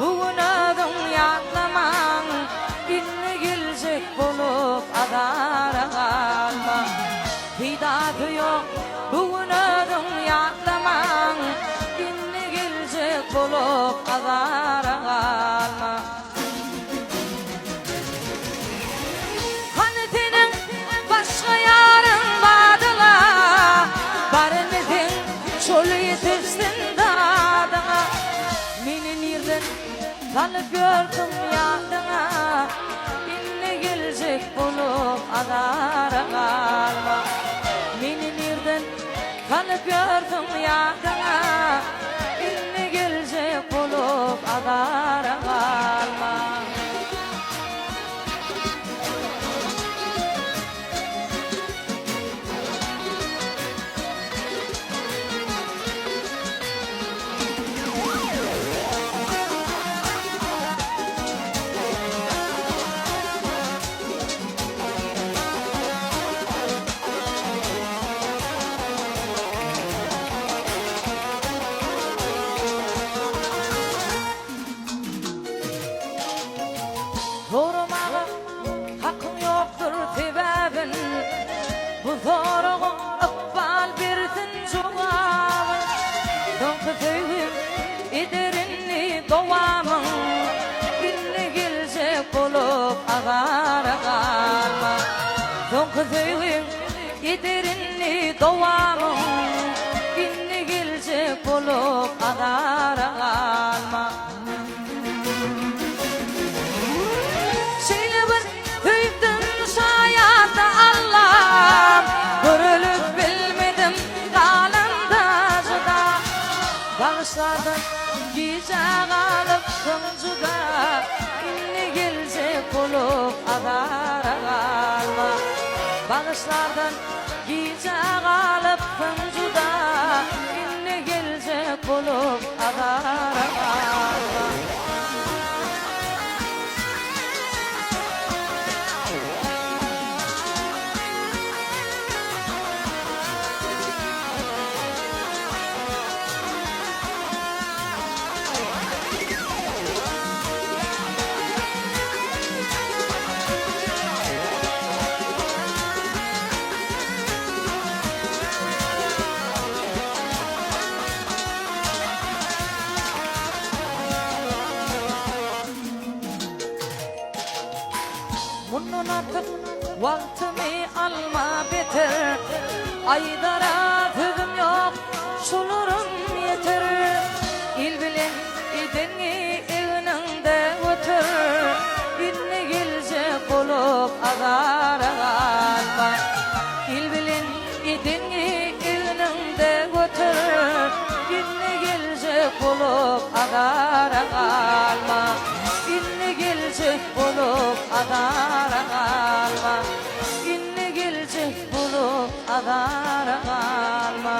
Bu gün özüň ýatlamaň, indi geljek bolup azara galma. Peýdasy ýok, bu gün özüň ýatlamaň, indi geljek bolup azara galma. Hany seniň başga ýaryň badyňa, Baryny seň şol ýetişsin dadyňa. Meni nirden salyp ýörsüň ýadyňa, Indi geljek bolup azara galma. Meni nirden salyp ýörsüň ýadyňa, Indi geljek bolup azara galma. Soramaga hakyň ýokdur sebäbin, Bu soraga ykbal bersin jogabyn. Soňky söýgim eder indi dowamyn, Indi geljek bolup azara galma. Soňky söýgim eder indi dowamyn, Indi geljek bolup azara galma. Şeýle bir söýüpdim şaýatda Allam, Görülip bilmedim galanda jyda. Bagyşlardan gijä galypsyň juda, Indi geljek bolup azara galma. Bagyşlardan gijä galypsyň juda, Indi geljek bolup azara galma. Mundan artyk wagtymy alma beter, Aýdara sözüm ýok, şularam ýeter. Il bilen edenňi egniňde göter, Indi geljek bolup azara galma. Il bilen edenňi egniňde göter, Indi geljek bolup azara galma. Indi geljek bolup azara galma. Indi geljek bolup azara galma.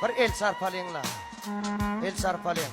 Bir el çarpalyňla. El çarpalyň.